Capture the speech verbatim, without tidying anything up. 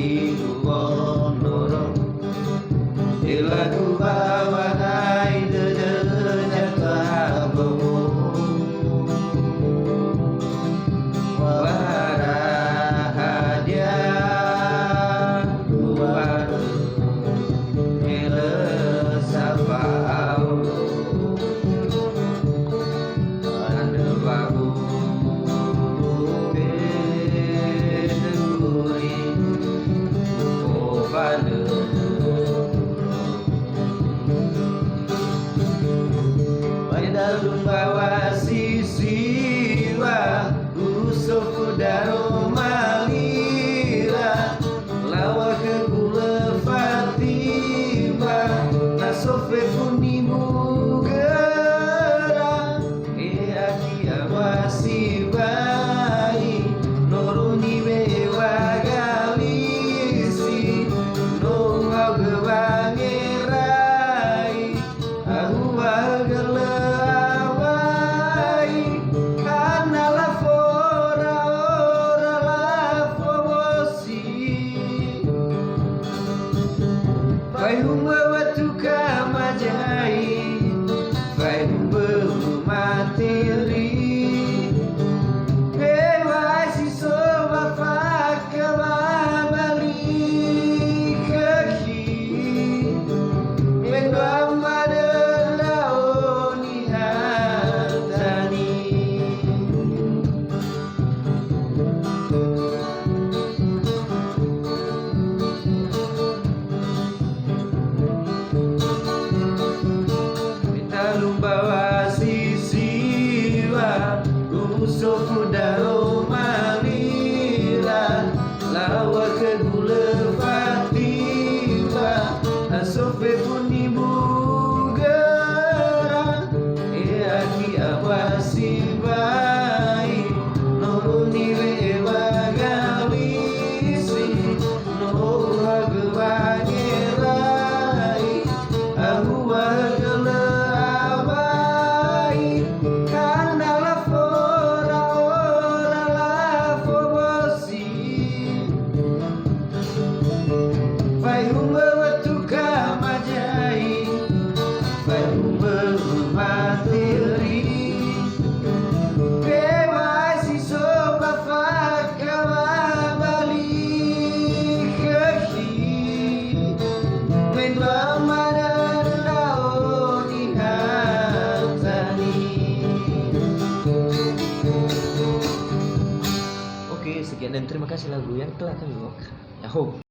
Ibu wondoro, elagu bawa nai dödö jatuh bobo. Wara hadia, wara mele sapa au. Andrö wa'u be'e guri, ofalö. Mai dalu mbawa si siwa, usofu daro malira. Lawa khögu lö fatimba, na so fefu nibu göra. He akhi awa sibai, noro niwe'e wa galisi, no uhaogö wangerai. Ahuwa hagölö awai, hana lafora ora lafomosi. Faihumö watu kamajai, faihumö materi. Hewai si so ba fakha ba bali khökhi. Mendrua manö ndra'o niha tani. Mitalu mbawa si siwa, usofu daro malira. Lawa khögu lö fatimba, na so fefu nibu göra. He akhi awa sibai, noro niwe'e wa galisi, no uhaogö wangerai. Ahuwa hagölö awai, hana lafora ora lafomosi. Faihumö watu kamajai, faihumö materi. Hewai si so ba fakha ba bali khökhi. Mendrua manö ndra'o niha tani. Oke, sekian dan terima kasih lagu yang telah kami bawakan. Yahoo.